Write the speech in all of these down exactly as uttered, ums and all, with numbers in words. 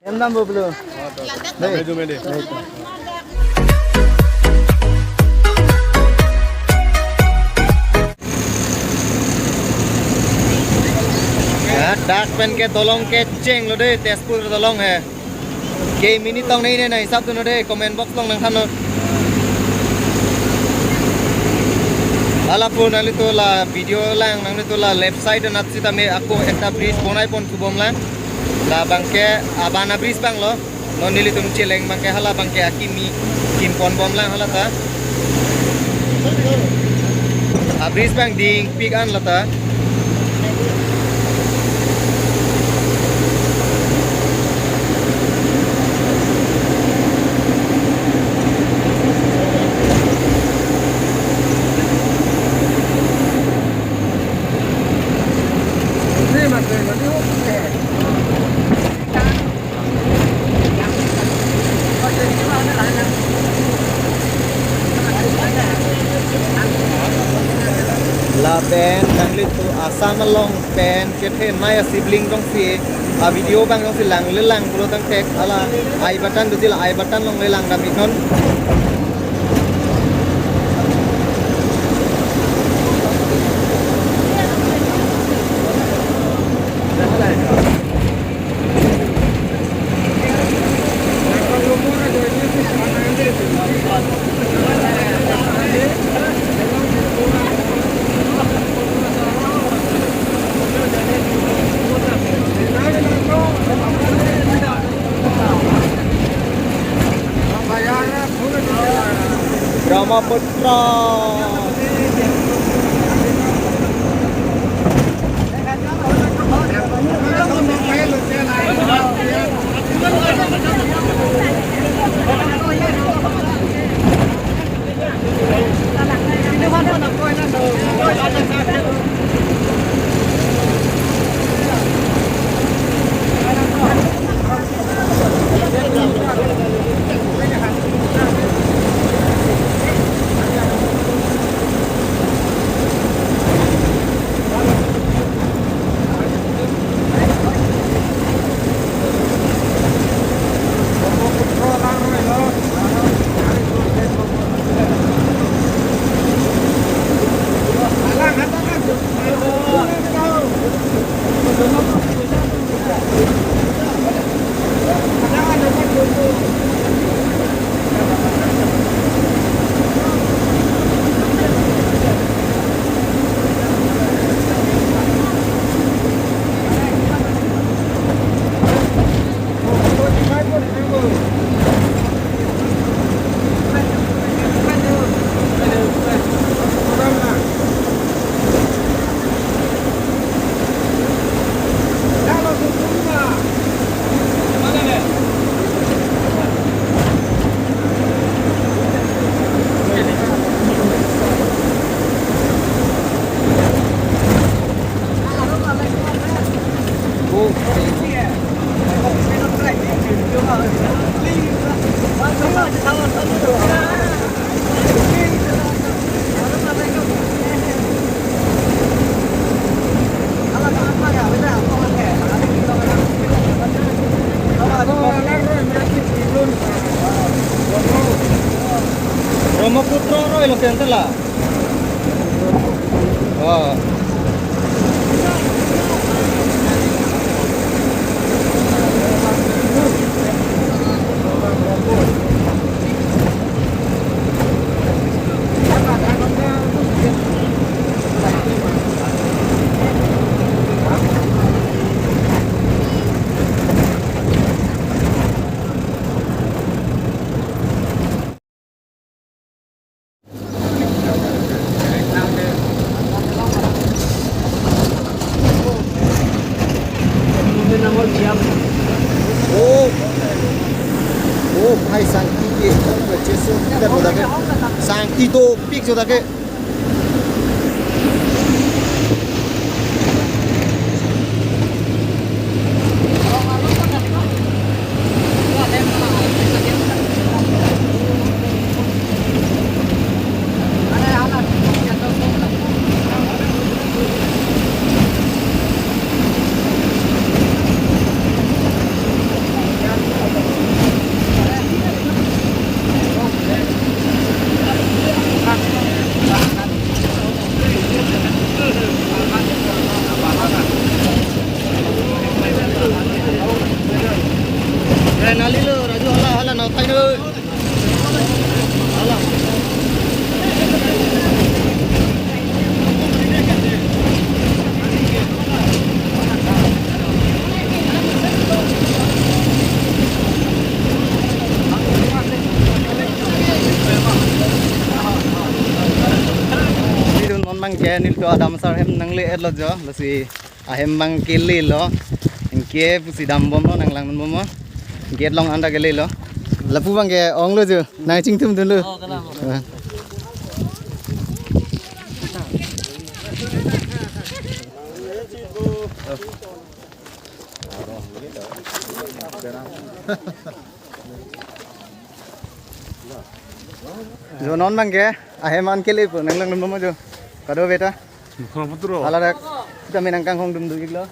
Em dam bo pulo. Dei. Dei, dei. Ya, dak pen ke dolong kechenglo dei, Tezpur dolong he. Ke minute tong nei nei na hisap dunnon dei, comment box along nangthannon. Hala pu nanglitum la video lang, nanglitum la left side anat sitame ako ekta bridge bonai pon thubom lang. Labang ke abana bridge abang lo. Non nelitum cheleng abang ke hala abang ke akimi kim pon bom lang hala ta. A bridge abang dingpik an la ta. Lapen nanglitum Assam along pen kethe nai a sibling jongsi a video abang jongsi langle lang pulo tangte hala I button do, hala I button along le lang dam iknon. Brahmaputra. Brahmaputra aroi lo center la. Oh. Oh, oh, hai sangti ke, sangti dopik jo ta ke. Nalilo, Raju, hala, hala, nangthailo. Hala. Nelitum non abangke nelitum Adam sar ahem nangle-etlo jo, lasi ahem abangke lelo. Anke pusi dambomlo, nanglang bomlo. Gate along anta ke lelo. Lapu abangke onglo jo, nangchingthumdunlo. Oh, kalang. Ah. Jo, non abangke ahem an kelepo, nanglang bomlo jo. Kadokave ta. Bukan betul. Hala dak, kita menang kanghong dum du iklo.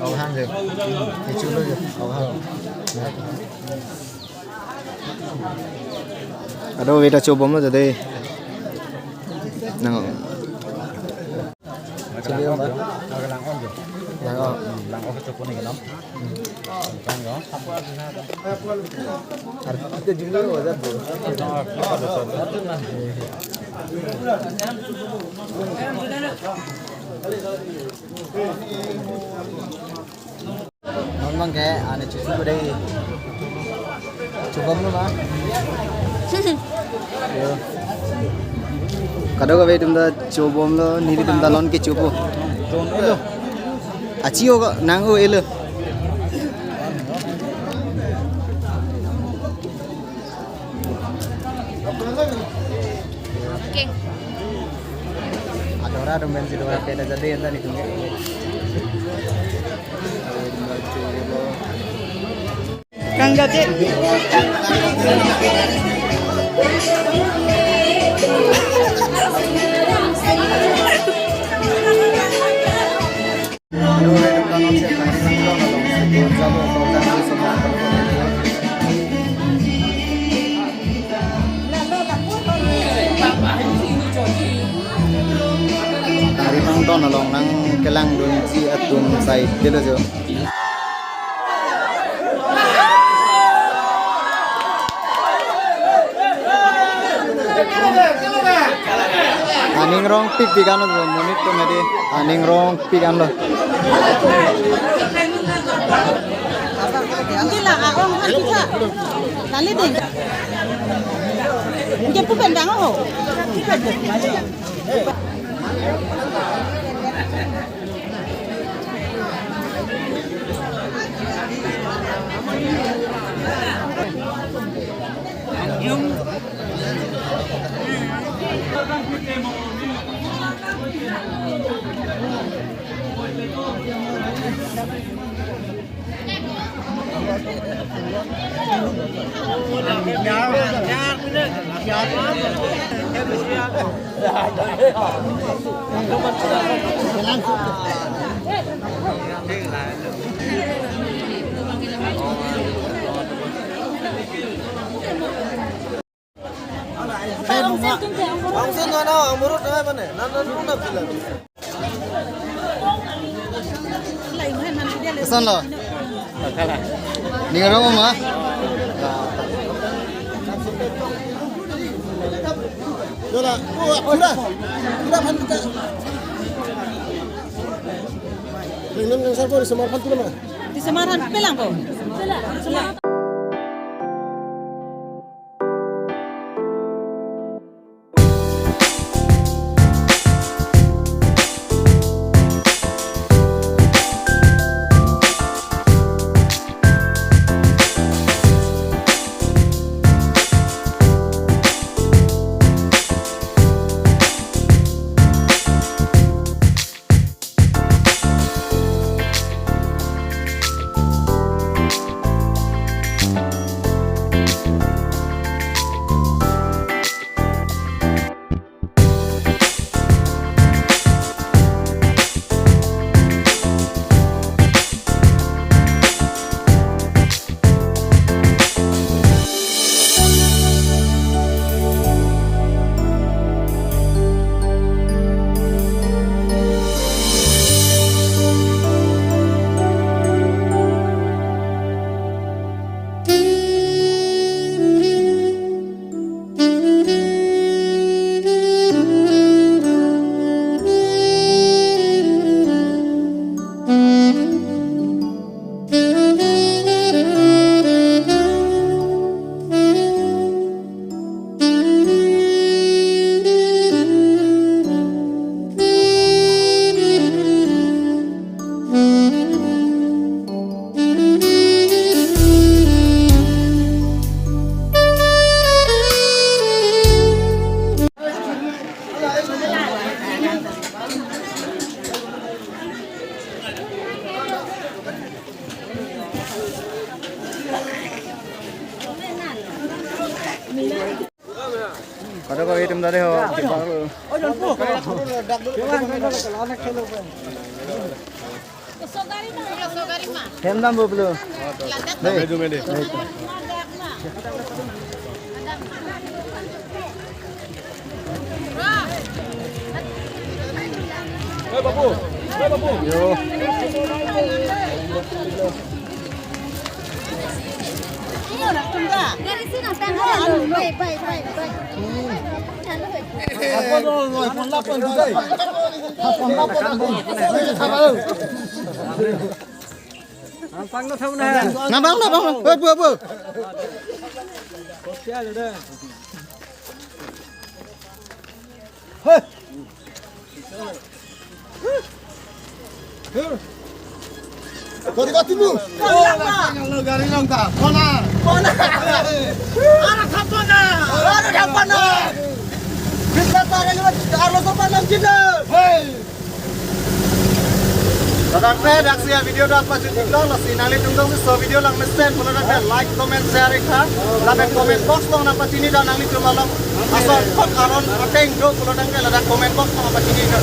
Au hang de. Kecho lo je. Au hang. Kadokave ta chobomlo jade. Nang. Chili om ba? Lang om jo. Lang om. Lang om chopon ni kalam. Lang om. Ar kita jumlah lo jat bo. Non abangke ane chuchu ko dei. Chobomlo ma? Yo. Kadokave atum ta chobomlo, nelitum ta non kechopo. Achi o nang o elo. Okay. Adora dong bensi dora peda jadi anta ni tungge. Kang Gate. Tari pangton along nangkelangdunji atum side delo jo. Aning rongpikpik anlo jo, monit atum hedi aning rongpik anlo. Kali ding. Ke pu pen bang ho. Bangso nana amurut na mane, nana nuna pila. Kesan lo? Ning arong ma? Dola, oh, pura, pura phan kita. Ringnam kangsar po, di Semarphan tu nama? Di Semarphan pelang po. Kada kau item tadi ho. Hem dam bo pelo. Dei. Yo. Nabang, nabang, nabang. Hei, bu, bu. Hei. Gari kati mu? Gari langka. Gari langka. Kona? Kona? Arah thap kona? Arah thap kona? Kita tarik lewat arlo sopan lang kita. Hei. Ladak te daksi avideo ta pachini lo, lasi nanglitum jongsi laso video langmesen pulo tangte like, comment, share ik tha. Lapen comment box along nangpachini tha nanglitum along ason kok aron ateng do pulo tangte ladak comment box along pachini tha.